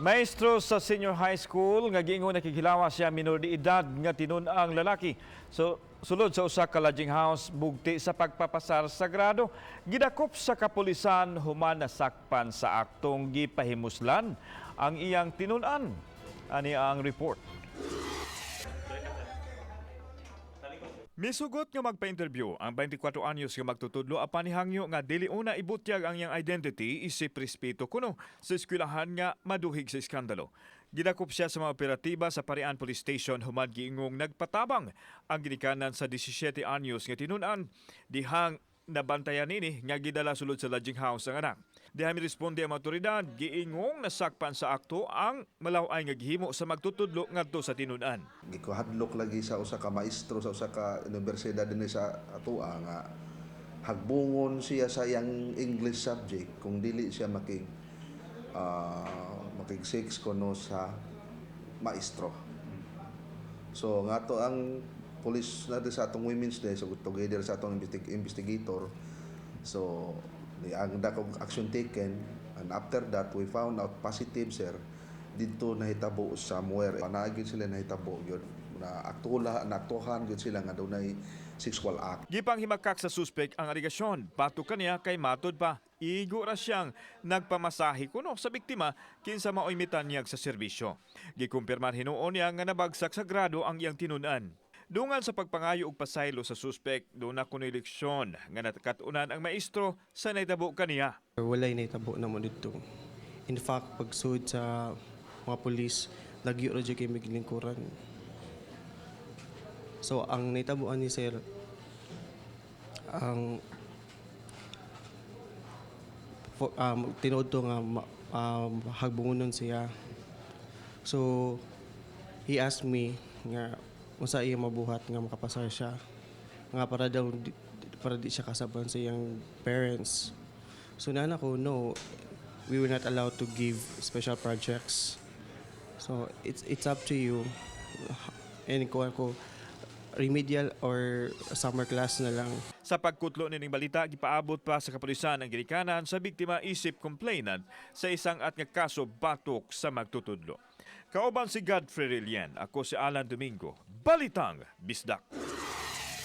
Maestro sa senior high school nga giingon nakighilawas siya minor de edad nga tinun-ang lalaki. So sulod sa usa ka lodging house bugti sa pagpapasar sa grado, gidakop sa kapulisan human nasakpan sa aktong gipahimuslan ang iyang tinun-an. Ani ang report. Misugot nga magpa-interview ang 24 anyos nga magtutudlo apan nihangyo nga dili una ibutyag ang iyang identity isip respeto kuno sa eskwelahan nga maduhig sa iskandalo. Gidakop siya sa mga operatiba sa Parian Police Station human giingong nagpatabang ang ginikanan sa 17 anyos nga tinun-an dihang nabantayan nini nga gidala sulod sa lodging house ang anak. Diha miresponde ang mga otoridad, giingong nasakpan sa akto ang malaw-ay nga gihimo sa magtutudlo ngadto sa tinun-an. Gikuhadlok lagi sa usa ka maestro sa usa ka unibersidad dinhi sa atoa nga hagbungon siya sa iyang English subject kung dili siya makig sex kuno sa maestro. So nga to ang police na sa atong Women's Day, so together sa atong investigator, so di ang dakong action taken, and after that we found out positive, sir, didto nahitabo somewhere. Panaagin sila, nahitabo gyud na aktula, naaktuhan gyud sila nga dunay sexual act. Gipanghimakak sa suspek ang alegasyon. Batok kaniya kay matod pa, igo ra siyang nagpamasahe kuno sa biktima kinsa maoy mitanyag sa serbisyo. Gikumpirmar hinuon niya nga nabagsak sa grado ang iyang tinun-an. Dungan sa pagpangayo og pasaylo sa suspek, duna kuno'y leksyon nga nakat-unan ang maestro sa nahitabo kaniya. Walay nahitabo namo didto. In fact, pagsud sa mga pulis, lagyo ra jud kay mig lingkuran. So ang nahitabuan ni sir, ang tinuod to nga hagbungonon siya. So he asked me nga unsa iya mabuhat nga makapasar siya. Nga para daw para di siya kasaban sa iyang parents. So nana ko, "No, we were not allowed to give special projects. So it's up to you." And ko ako remedial or summer class na lang. Sa pagkutlo nining balita, gipaabot pa sa kapulisan ang ginikanan sa biktima isip complainant sa isang at nga kaso batok sa magtutudlo. Kauban si Godfrey Rilien, ako si Alan Domingo. Balitang Bisdak.